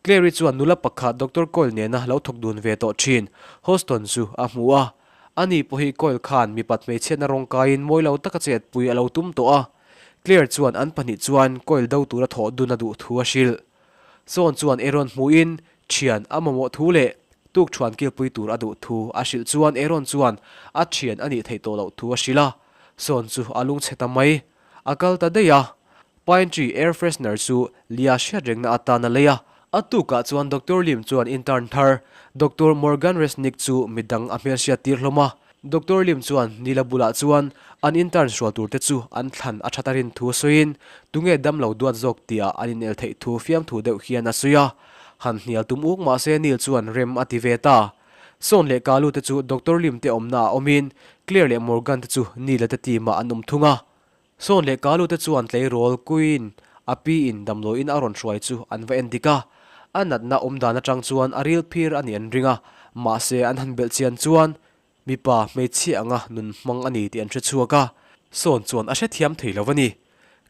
Clary chuan nula pakhat Doctor Coyle nena lo thawk dun ve tawh thin Houston chu a hmu a. Ani pawh hi Coyle khan mipat hmeichhiatna rawng kaiin mawi lo taka chetpui a lo tum tawh a. Claire chuan an pahnih chuan Coyle do tura thawh dun a duh thu a hrilh. Sawn chuan Aaron hmuhin thian a mamawh thu leh tukṭhuan kilpui tur a duh thu a hrilh chuan Aaron chuan a thian a nih theih tawh loh thu a hrilh a. Sawn chu a lungchhe ta mai. A kal ta daih a. Pine tree air freshener chu Lia hriat rengna atan a lei a. A tukah chuan Doctor Lim chuan intern thar Doctor Morgan Resnick chu midang a hmelhriat tir hlawm a. Doctor Lim chuan Nila bulah chuan an intern hrual tur te chu an thlan a that a rin thu sawiin tunge damlo duat zawk tihah an inel theih thu fiamthu deuh hian a sawi a. Han hnial tum uk mahse Neil chuan rem a ti ve ta. Sawn leh Kalu te chu Doctor Lim te awmna ah awmin Claire leh Morgan te chu Neil-a te team ah an awm thung a. Sawn leh Kalu te chuan tleirawl Queen a pi in damdawiin a rawn hruai chu an va en dik a. A natna awm dan atang chuan a ril phir a nih an ring a, mahse an han belh chian chuan mipa hmeichhia anga nun hmang a ni tih an hre chhuak a. Sawn chuan a hrethiam thei lo a ni.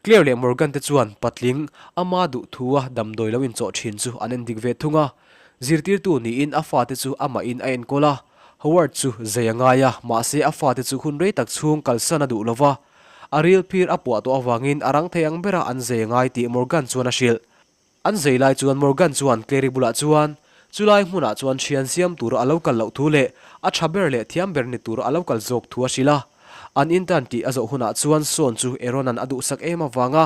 Claire leh Morgan te chuan patling ama duh thu a damdawi lo inchawh thin chu an en dik ve thung a. Zirtirtu niin a fate chu amahin a enkawl a, Howard chu zei a ngai a, mahse a fate chu hun rei tak chhung kalsan a duh lo va. A ril phir a puah tawh avangin a rang thei ang bera an zei a ngai tih Morgan chuan a hrilh. An zei lai chuan Morgan chuan Clary bulah chuan chulai hmunah chuan thian siam tura a lo kal loh thu leh a tha ber leh thiam ber ni tura a lo kal zawk thu a hrilh a. An intern tih a zawh hunah chuan Sawn chu Aaron-a'n a duhsak em avanga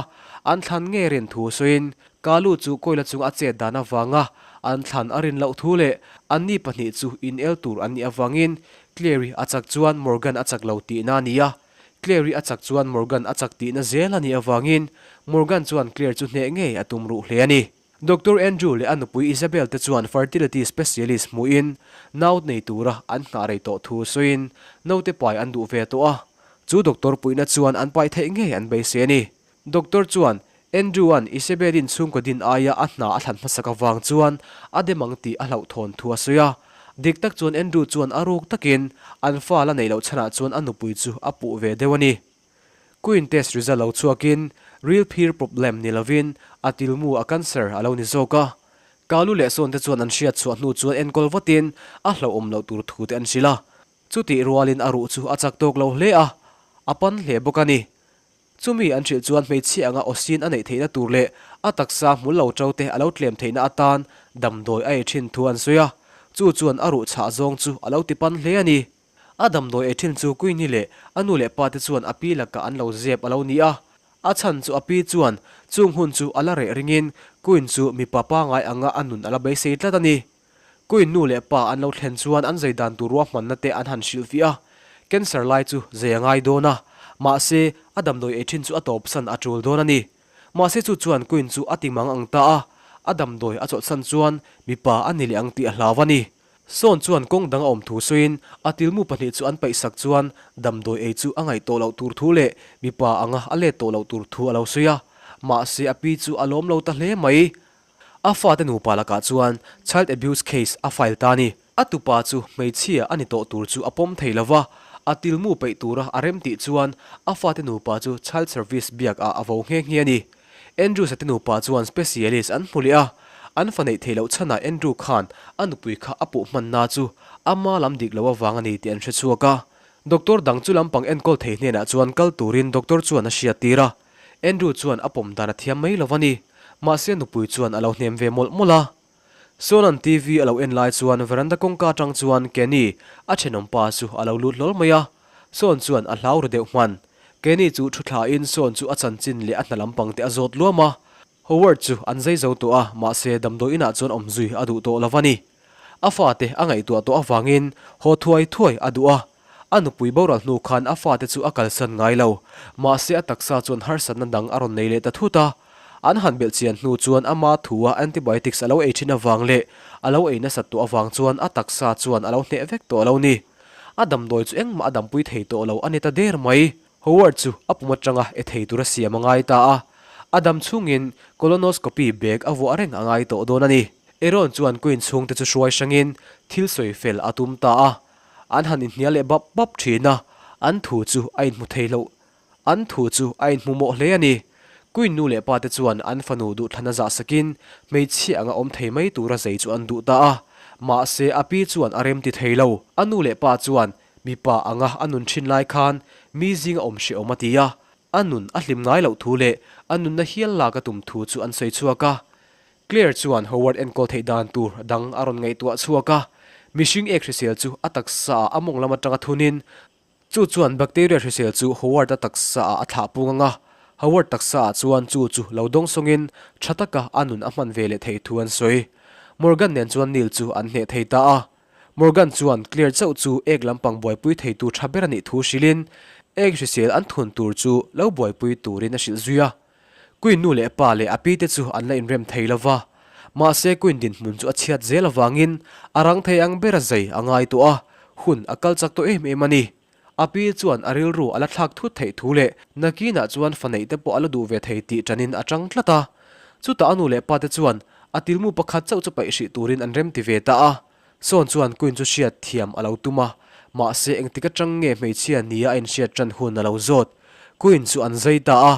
an thlan ngei rin thu sawiin Kalu chu Kawila chunga a chet dan avanga an thlan a rin loh thu leh anni pahnih chu inel tur an nih avangin Clary a chak chuan Morgan a chak lo tihna a ni a. Claire-i a chak chuan Morgan a chak tihna zel a nih avangin Morgan chuan Claire chu hneh ngei a tum ruh hle a ni. Doctor Andrew leh a nupui Isabel te chuan fertility specialist hmuhin nau nei tura an nghah rei tawh thu sawiin naute pai an duh ve tawh a, chu doctor puihna chuan an pai theih ngei an beisei a ni. Doctor chuan Andrew-a'n Isabel-in chhungkaw din aia a hna a thlan hmasak avang chuan a dem ang tih a hlauhthawn thu a sawi a. Dik tak chuan Andrew chuan a ruk takin an fa la neih loh chhanah chuan a nupui chu a puh ve deuh a ni. Queen test result lo chhuakin ril phir problem ni lovin a tilmu a cancer a lo ni zawk a. Kalu leh Sawn te chuan an hriat chhuah hnu chuan enkawl vatin a hlauhawm loh tur thu te an hrilh a. Chutih rualin a ruh chu a chak tawk lo hle a, a pan hle bawk a ni. Chumi an hrilh chuan hmeichhia anga awsin a neih theihna tur leh a taksa hmul lo ṭo te a lo tlem theihna atan damdawi a ei ṭhin thu an sawi a, chu chuan a ruh chhah zawng chu a lo ti pan hle a ni. A damdawi ei ṭhin chu Queenie leh a nu leh pa te chuan a pi lakah an lo zep a lo ni a, a chhan chu a pi chuan chung hun chu a la reh ringin Queen chu mipa pangai anga a nun a la beisei tlat a ni. Queen nu leh pa an lo thlen chuan an zei dan tur ruahmanna te an han hrilh fiah a, cancer lai chu zei a ngai dawn a, mahse a damdawi ei thin chu a tawpsan a tul dawn a ni. Mahse chu chuan Queen chu a ti mang ang ta a, a damdawi a chawlhsan chuan mipa a ni leh ang tih a hlau a ni. Sawn chuan kawng dang a awm thu sawiin a tilmu pahnih chu an paihsak chuan damdawi ei chu a ngaih tawh loh tur thu leh mipa anga a let tawh loh tur thu a lo sawi a, mahse a pi chu a lawm lo ta hle mai. A fate nupa lakah chuan child abuse case a file ta a ni. A tupa chu hmeichhia a ni tawh tur chu a pawm thei lova, a tilmu peih tura a rem tih chuan a fate nupa chu child service biak ah a vo nghe nghe a ni. Andrews-a te nupa chuan specialist an hmu leh a, an fa neih theih loh chhanah Andrew khan a nupui kha a puh hmanna chu ama lam dik lo avang a ni tih an hre chhuak a. Doctor dang chu lampang enkawl thei hnenah chuan kal turin doctor chuan a hriattir a. Andrew chuan a pawm dan a thiam mai lo a ni. Mahse nupui chuan a lo hnem ve mawlh mawlh a. Sonan TV a lo en lai chuan veranda kawngka atang chuan Kenny, a thenawm pa chu a lo lut hlawl mai a. Son chuan a hlau ru deuh hman. Kenny chu thu thlain Son chu a chanchin leh a hna lampang te a zawt luam a. Howard chu an zai zo tawh a, mahse damdawi inah chuan awm zui a duh tawh lo a ni. A fate a ngaihtuah tawh avangin haw thuai thuai a duh a. A nupui boral hnu khan a fate chu a kalsan ngai lo. Mahse a taksa chuan harsatna dang a rawn nei leh ta thut a. An han belh chian hnu chuan ama thua antibiotics a lo ei thin avang leh a lo ei nasat tawh avang chuan a taksa chuan a lo hneh vek tawh lo ni. A damdawi chu engmah a dampui thei tawh lo a ni ta der mai. Howard chu a pum atanga e thei tura siam a ngai ta a, a dam chhungin colonoscopy bag a vuah reng a ngai tawh dawn a ni. Aaron chuan Queen chhungte chu hruai hrangin thil sawi fel a tum ta a, an han inhnial leh bap bap thin a, an thu chu a inhmu thei loh. An thu chu a inhmu mawh hle a ni. Queen nu leh pa te chuan an fanu duhthlanna zahsakin hmeichhia anga awm thei mai tura zei chu an duh ta a. Mahse a pi chuan a remti thei lo. A nu leh pa chuan mipa anga a nun thin lai khan mi zinga awm hrehawm a ti a. A nun a hlim ngai loh thu leh a nunna hial lak a tum thu chu an sawi chhuak a. Claire chuan Howard enkawl theih dan tur dang a rawn ngaihtuah chhuak a. Mihring ek hrisel chu a taksa ah a mawng lam atanga thunin Chu chuan bacteria hrisel chu Howard-a taksa ah a thlah pung ang a, Howard taksa ah chuan chu chu lo dawng sawngin tha taka a nun a hman ve leh thei thu an sawi. Morgan nen chuan Neil chu an hneh thei ta a. Morgan chuan Claire chauh chu ek lampang buaipui theitu tha ber a nih thu hrilhin ek hrisel an thun tur chu lo buaipui turin a hrilh zui a. Queen nu leh pa leh a pi te chu an la inrem thei lo va, mahse Queen dinhmun chu a chhiat zel avangin a rang thei ang bera zai a ngai tawh a, hun a kal chak tawh em em a ni. A pi chuan a rilru a la thlak thut theih thu leh nakinah chuan fa neih te pawh a la duh ve thei tih ṭanin a ṭang tlat a. Chutah a nu leh pa te chuan a tilmu pakhat chauh chu paih hrih turin an remti ve ta a. Sawn chuan Queen chu hriat thiam a lo tum a, mahse engtik aṭang nge hmeichhia nia a inhriat ṭan hun a lo zawt. Queen chu an zai ta a.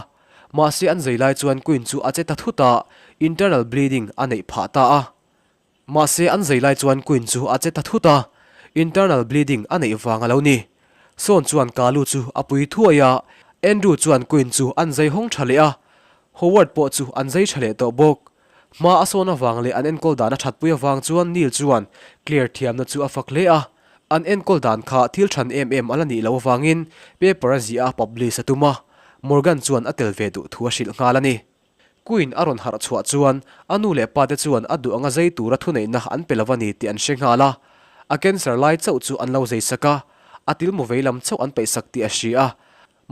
Mahse an zai lai chuan Queen chu a che ta thut a, internal bleeding a neih phah ta a. Mahse an zai lai chuan Queen chu a che ta thut a, internal bleeding a neih vang a lo ni. Sawn chuan Kalu chu a pui thuai a, Andrew chuan Queen chu an zai hawng tha leh a, Howard pawh chu an zai tha leh tawh bawk. Hma a sawn avang leh an enkawl dan a thatpui avang chuan Neil chuan Claire thiamna chu a fak hle a. An enkawl dan kha thil than em em a la nih loh avangin paper a ziah a publish a tum a, Morgan chuan a tel ve duh thu a hrilh nghal a ni. Queen a rawn harh chhuah chuan a nu leh pa te chuan a duh anga zai tura thuneihna an pe lo a ni tih an hre nghal a. A cancer lai chauh chu an lo zai sak a, a tilmu vei lam chauh an peihsak tih a hria a.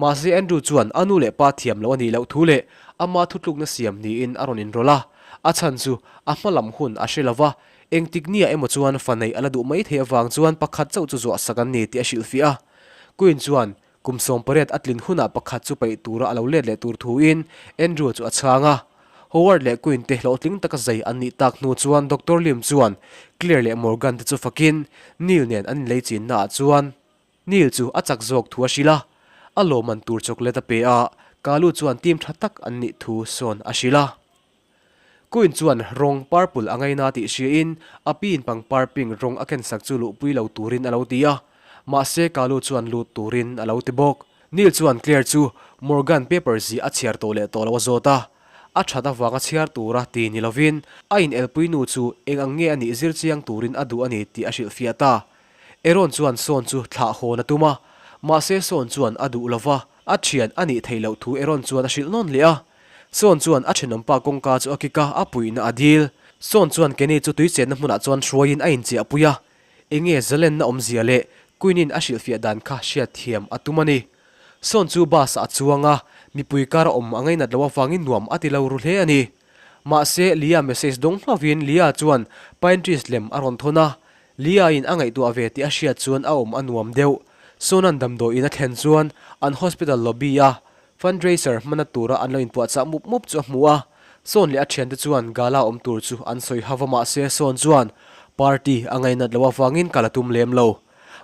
Mahse Andrew chuan a nu leh pa thiam loh a nih loh thu leh ama thutlukna siam niin a rawn inrawlh a, a chhan chu a hma lam hun a hre lova, engtik nia emaw chuan fa neih a la duh mai thei avang chuan pakhat chauh chu zuah sak an ni tih a hrilhfiah a. Queen chuan kum 18 a tlin hunah pakhat chu peih tura a lo let leh tur thuin Andrew chu a chhang a. Howard leh Queen te hlawhtling taka zai an nih tak hnu chuan Doctor Lim chuan Claire leh Morgan te chu fakin Neil nen an inlei chinnaah chuan Neil chu a chak zawk thu a hrilh a, a lawmman tur chocolate a pe a, Kalu chuan team tha tak an nih thu sawn a hrilh a. Queen chuan rawng purple a ngaina tih hriain a piin pangpar pink rawng a kensak chu luhpui lo turin a lo ti a, mahse Kalu chuan lut turin a lo ti bawk. Neil chuan Claire chu Morgan paper zih a chhiar tawh leh tawh lo a zawt a, a that avanga chhiar tura ti ni lovin a inelpui nu chu eng ang nge a nih zir chiang turin a duh a ni tih a hrilhfiah ta. Aaron chuan Sawn chu thlah hawn a tum a, mahse Sawn chuan a duh lo va, a thian a nih theih loh thu Aaron chuan a hrilh nawn leh a. Sawn chuan a thenawmpa kawngka chu a kik a, a puihna a dil. Sawn chuan Kenny chu tui chenna hmunah chuan hruaiin a inchiahpui a, enge zalenna awmzia leh Queen-in a hrilhfiah dan kha hriatthiam a tum a ni. Sawn chu bus-ah a chuang a, mipui kar a awm a ngainat loh avangin nuam a ti lo ru hle a ni. Mahse Leah message dawng hlauhin Leah chuan pine trees lem a rawn thawn a, Lia-in a ngaihtuah ve tih a hriat chuan a awm a nuam deuh. Sona'n damdawiin a thlen chuan an hospital lobby-a fundraiser hmana tura an lo inpuahchah mup mup chu a hmu a. Son leh a thiante chuan gala awm tur chu an sawi hava mahse Son chuan party a ngainat loh avangin kal a tum lem lo.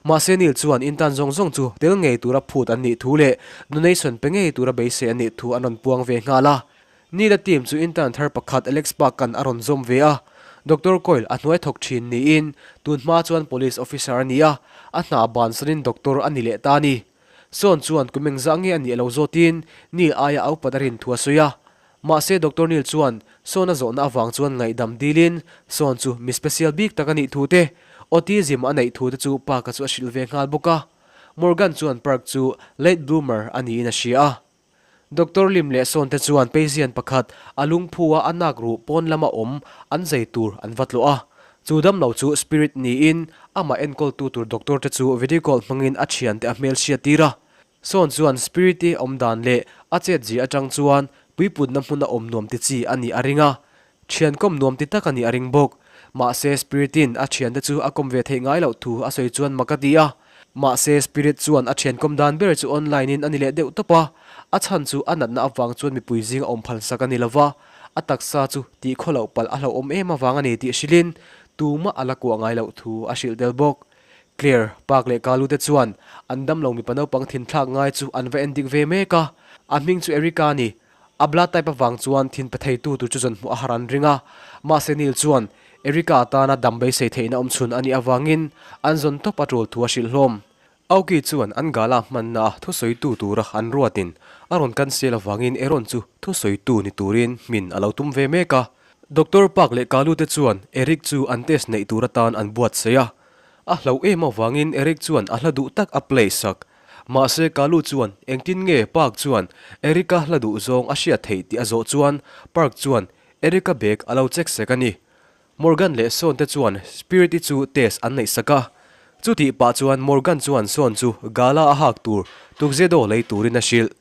Mahse Neil chuan intan zawng zawng chu tel ngei tura phut an nih thu leh donation pe ngei tura beisei an nih thu an rawn puang ve nghal a. Neil-a team chu intern thar pakhat Alex Park-a'n a rawn zawm ve a. Doctor Coyle a hnuai thawk thin niin tun hma chuan police officer a ni a, a hna bansanin doctor a ni leh ta a ni. Sean chuan kum engzah nge a nih lo zawtin Neil aia a upat a rin thu a sawi a. Mahse Doctor Neil chuan Sean-a zawhna avang chuan ngaihdam dilin Sean chu mi special bik tak a nih thu te, autism a neih thu te chu Park-a chu a hrilh ve nghal bawk a. Morgan chuan Park chu late bloomer a niin a hria a. Doctor Lim leh Sawn te chuan patient pakhat a lungphu a a nak ruh pawn lama awm an zai tur an va tlawh a. Chu damlo chu Spirit niin amah enkawltu tur doctor te chu video call hmangin a thiante a hmel hriat tir a. Sawn chuan Spirit-i awm dan leh a chet zia atang chuan puiputna hmuna awm nuam ti chi a nih a ring a. Thian kawm nuam ti tak a nih a ring bawk. Mahse Spirit-in a thiante chu a kawm ve theih ngai loh thu a sawi chuan mak a ti a. Mahse Spirit chuan a thian kawm dan ber chu online-in a ni leh deuh tawp a. A chhan chu a natna avang chuan mipui zinga awm phalsak a ni lo va, a taksa chu tih khaw loh palh a hlauhawm em avang a ni tih hrilhin tumah a la kuah ngai loh thu a hrilh tel bawk. Claire, Park leh Kalu te chuan an damlo mipa naupang thinthlak ngai chu an va endik ve mek a. A hming chu Erica a ni. A blood type avang chuan thin pe theitu tur chu zawn hmuh a har an ring a, mahse Neil chuan Erica tana dam beisei theihna awm chhun a nih avangin an zawn tawp a tul thu a hrilh hlawm. Aoki chuan an gala hmanna a thusawitu tura an ruatin a rawn cancel avangin Aaron chu thusawitu ni turin hmin a lo tum ve mek a. Doctor Park leh Kalu te chuan Eric chu an test neih tur atan an buatsaih a. A hlauh em avangin Eric chuan a hla duh tak a play sak. Mahse Kalu chuan engtin nge Park chuan Eric-a hla duh zawng a hriat theih tih a zawh chuan Park chuan Eric-a bag a lo check sek a ni. Morgan leh Sean te chuan Spirit-i chu test an neih sak a. Chutih pah chuan Morgan chuan Sean chu gala a hak tur tuxedo lei turin a hrilh.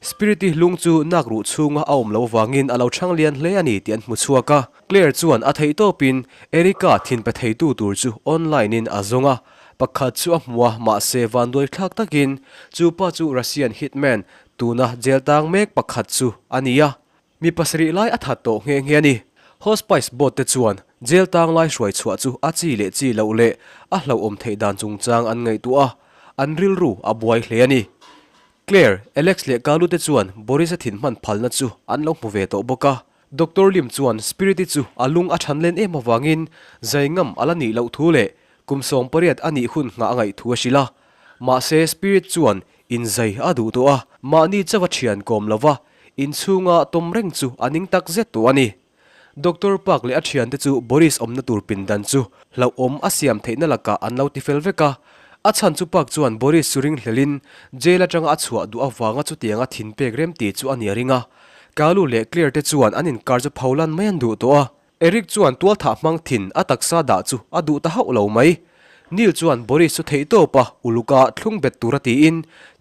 Spirit-i lung chu nak ruh chhunga a awm loh vangin a lo chhang lian hle a ni tih an hmu chhuak a. Claire chuan a theihtawpin Erica thin pe theitu tur chu online-in a zawng a. Pakhat chu a hmu a, mahse vanduai thlak takin chu pa chu Russian hitman tuna jail tang mek pakhat chu a ni a. Mi pasarih lai a that tawh nghe nghe a ni. Hospice board te chuan jail tang lai hruai chhuah chu a chi leh chi loh leh a hlauhawm theih dan chungchang an ngaihtuah a, an rilru a buai hle a ni. Claire, Alex leh Kalu te chuan Boris-a thin hman phalna chu an lo hmu ve tawh bawk a. Doctor Lim chuan Spirit-i chu a lung a than len em avangin zai ngam a la nih loh thu leh kum 18 a nih hun nghah a ngaih thu a hrilh a. Mahse Spirit chuan inzai a duh tawh a, mahni chauh a thian kawm lo va, inchhunga tawm reng chu a ning tak zet tawh a ni. Doctor Park leh a thiante chu Boris awmna tur pindan chu hlauhawm a siam theihna lakah an lo tifel vek a. A chhan chu Park chuan Boris chu ringhlelin jail atanga a chhuah duh avanga chutianga thin pek rem ti chu a ni a ring a. Kalu leh Claire te chuan an inkar chu pholan mai an duh tawh a. Eric chuan tualthah hmang thin a taksa dah chu a duh ta hauh lo mai. Neil chuan Boris chu theihtawp a uluka thlung bet tura tiin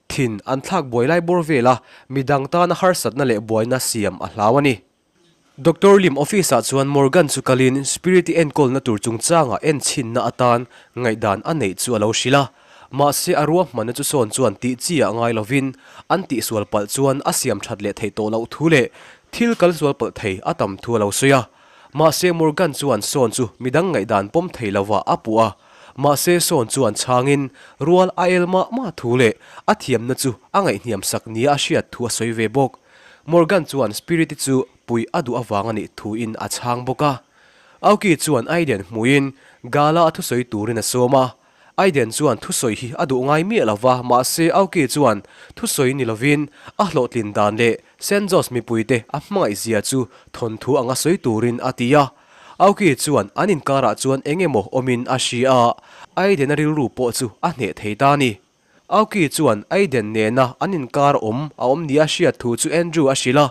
thin an thlak buai lai bawr vela midang tana harsatna leh buaina siam a hlau a ni. Doctor Lim office-ah chuan Morgan chu kalin Spirit-i enkawlna tur chungchanga enchhinna atan ngaihdan a neih chu a lo hrilh a. Mahse a ruahmanna chu sawn chuan tih chi ah ngai lovin an tihsual palh chuan a siam that leh theih tawh loh thu leh thil kal sual palh thei a tam thu a lo sawi a. Mahse Morgan chuan sawn chu midang ngaihdan pawm thei lovah a puh a. Mahse sawn chuan chhangin rual a el mah mah thu leh a thiamna chu a ngaihhniam sak nia a hriat thu a sawi ve bawk. Morgan chuan Spirit-i chu puih a duh avang a nih thuin a chhang bawk a. Aoki chuan Aiden hmuhin Gala a thusawi turin a sawm a. Aiden chuan thusawi hi a duh ngai miah lo va, mahse Aoki chuan thusawi ni lovin a hlawhtlin dan leh Saint Jos mipuite a hmangaih zia chu thawnthu anga sawi turin a ti a. Aoki chuan an inkarah chuan eng emaw awmin a hria a, Aiden-a rilru pawh chu a hneh thei ta a ni. Aoki chuan Aiden nena an inkar awm a awm nia hriat thu chu Andrew a hrilh a.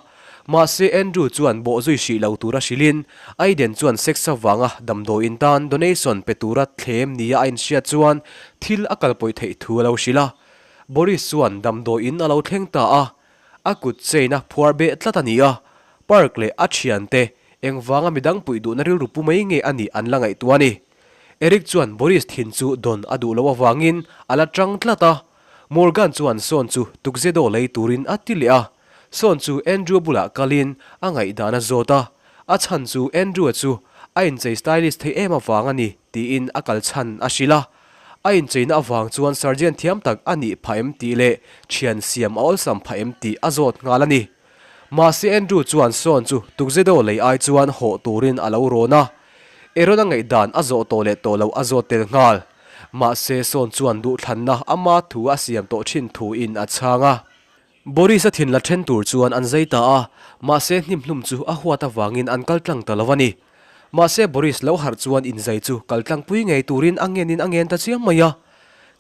Mahse Andrew chuan bawhzui hrih lo tura hrilhin Aiden chuan sex avanga damdawiin tan donation pe tura thlem nia a inhriat chuan thil a kalpawih theih thu a lo hrilh a. Boris chuan damdawiin a lo thleng ta a, a kut chain a phuar beh tlat a ni a. Park leh a thiante engvanga midang puih duhna rilru pu mai nge a nih an la ngaihtuah a ni. Eric chuan Boris thin chu dawn a duh loh avangin a la tang tlat a. Morgan chuan Sean chu tuxedo lei turin a ti leh a. Sean chu Andrew bulah kalin a ngaihdan a zawt a. A chhan chu Andrew-a chu a inchei stylish thei em avang a ni tiin a kal chhan a hrilh a. A incheina avang chuan sergeant thiam tak a nih phah em tih leh thian siam a awlsam phah em tih a zawt nghal a ni. Mahse Andrew chuan Sean chu tuxedo lei ai chuan hawh turin a lo rawn a. Aaron-a ngaihdan a zawh tawh leh tawh loh a zawt tel nghal. Mahse Sean chuan duhthlanna ama thu a siam tawh thin thuin a chhang a. Boris-a thin la then tur chuan an zai ta a, mahse hnimhlum chu a huat avangin an kal tlang ta lo a ni. Mahse Boris lo harh chuan inzai chu kal tlangpui ngei turin a ngenin a ngen ta chiang mai a.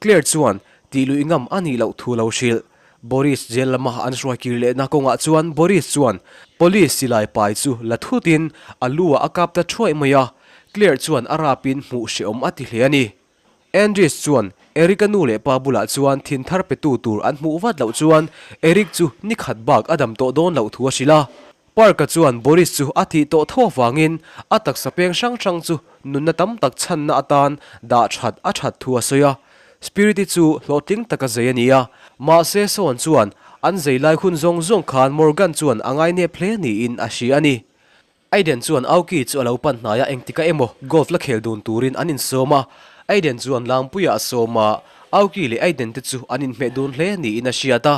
Claire chuan tih luih ngam a nih loh thu lo hrilh. Boris jail lama an hruai kir lehna kawngah chuan Boris chuan police silai pai chu la thutin a lu ah a kap ta thuai mai a, Claire chuan a rapin hmuh hrehawm a ti hle a ni. Andries chuan Eric-a nu leh pa bulah chuan thin thar petu tur an hmuh vat loh chuan Eric chu ni khat bak a dam tawh dawn loh thu a hrilh a. Park-a chuan Boris chu a thih tawh tho avangin a taksa peng hrang hrang chu nunna tam tak chhanna atan dah that a that thu a sawi a. Spirit-i chu hlawhtling taka zei a ni a, mahse Sean chuan an zei lai hun zawng zawng khan Morgan chuan a ngainep hle niin a hria a ni. Aiden chuan Aoki chu a lo pan hnai a, engtikah emaw golf la khel dun turin an insawm a. Aiden chuan Langpuia a sawm a, Aoki leh Aiden te chu an inhmeh dun hle niin a hriat a.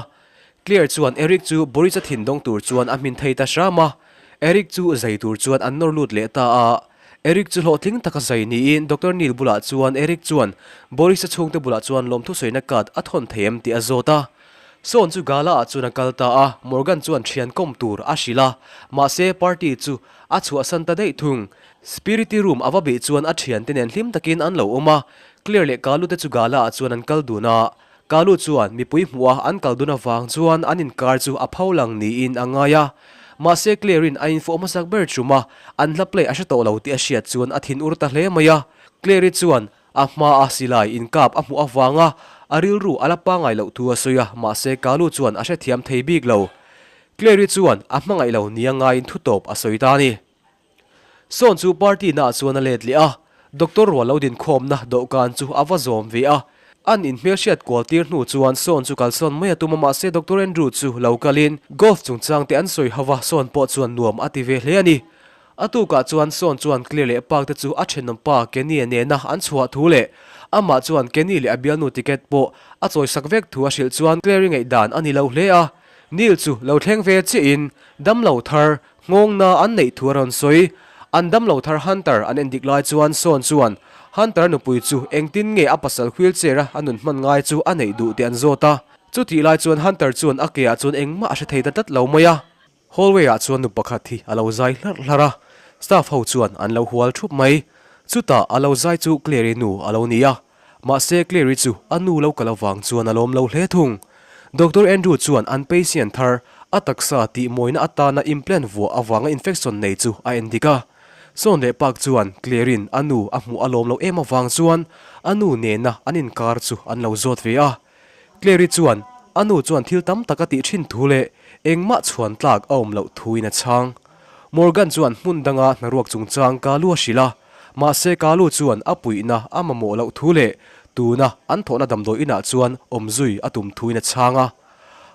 Claire chuan Eric chu Boris-a thin dawng tur chuan a hmin thei ta hram a, Eric chu zai tur chuan an nawr lut leh ta a. Eric chu hlawhtling taka zai niin Doctor Neil bulah chuan Eric chuan Boris-a chhungte bulah chuan lawmthu sawina card a thawn thei em tih a zawt a. Sawn chu gala ah chuan a kal ta a, Morgan chuan thian kawm tur a hrilh a, mahse party chu a chhuahsan ta daih thung. Spirity room a va bih chuan a thiante nen hlim takin an lo awm a, Claire leh Kalu te chu gala ah chuan an kal dun a. Kalu chuan mipui hmuh a an kal dun avang chuan an inkar chu a pho lang niin a ngai a. Mahse Claire-in a infawh hmasak ber chum a, an hla play a hre tawh lo tih a hriat chuan a thin ur ta hle mai a. Claire-i chuan a hmaa silai inkap a hmuh avanga a rilru a la pangai loh thu a sawi a, mahse Kalu chuan a hrethiam thei bik lo. Claire-i chuan a hmangaih lo nia ngaiin thutawp a sawi ta a ni. Sawn chu party naah chuan a let leh a, Doctor rual lo dinkhawmna dawhkan chu a va zawm ve a. An inhmelhriat kual tir hnu chuan Sawn chu kalsawn mai a tum a mahse Doctor Andrew chu lo kalin golf chungchang te an sawi ho va, Sawn pawh chuan nuam a ti ve hle a ni. A tukah chuan Sawn chuan Claire leh Park te chu a thenawm pa Kenny-a nena an chhuah thu leh amah chuan Kenny leh a bialnu ticket pawh a chawisak vek thu a hrilh chuan Claire-i ngaihdan a ni lo hle a. Neil chu lo thleng ve chiahin damlo thar Nghawngna an neih thu a rawn sawi. An damlo thar Hunter an endik lai chuan Sawn chuan Hunter nupui chu engtin nge a pasal wheelchair a a nun hman ngai chu a neih duh tih an zawt a. Chutih lai chuan Hunter chuan a ke ah chuan engmah a hre thei ta tlat lo mai a. Hallway ah chuan nu pakhat hi a lo zai hlarh hlarh a, staff ho chuan an lo hual thup mai. Chutah a lo zai chu Claire-i nu a lo ni a. Mahse Clary chu a nu lo kal avang chuan a lawm lo hle thung. Doctor Andrew chuan an patient thar a taksa tihmawina atana implant vuah avanga infection nei chu a en dik a. Sawn leh Park chuan Clary-in a nu a hmuh a lawm lo em avang chuan a nu nena an inkar chu an lo zawt ve a. Clary chuan a nu chuan thil tam tak a tih thin thu leh engmah chhuan tlak a awm loh thuin a chhang. Morgan chuan hmun danga hnaruak chungchang Kalu a hrilh a. Mahse Kalu chuan a puihna a mamawh loh thu leh tuna an thawhna damdawi inah chuan awm zui a tum thuin a chhang a.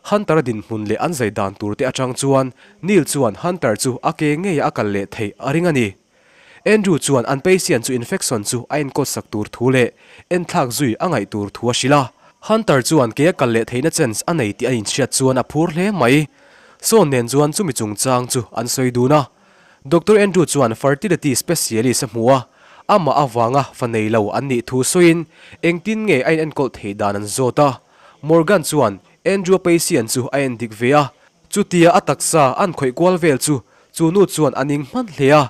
Hunter-a dinhmun leh an zai dan tur te atang chuan Neil chuan Hunter chu a ke ngeia a kal leh theih a ring a ni. Andrew chuan an patient chu infection chu a enkawl sak tur thu leh enthlak zui a ngaih tur thu a hrilh a. Hunter chuan ke a kal leh theihna chance a nei tih a inhriat chuan a phur hle mai. Sawn nen chuan chumi chungchang chu an sawi dun a. Doctor Andrew chuan fertility specialist a hmu a, amah avanga fa nei lo an nih thu sawiin engtin nge a inenkawl theih dan an zawt a. Morgan chuan Andrew-a patient chu a endik ve a, chutia a taksa an khawih kual vel chu chu nu chuan a ning hman hle a.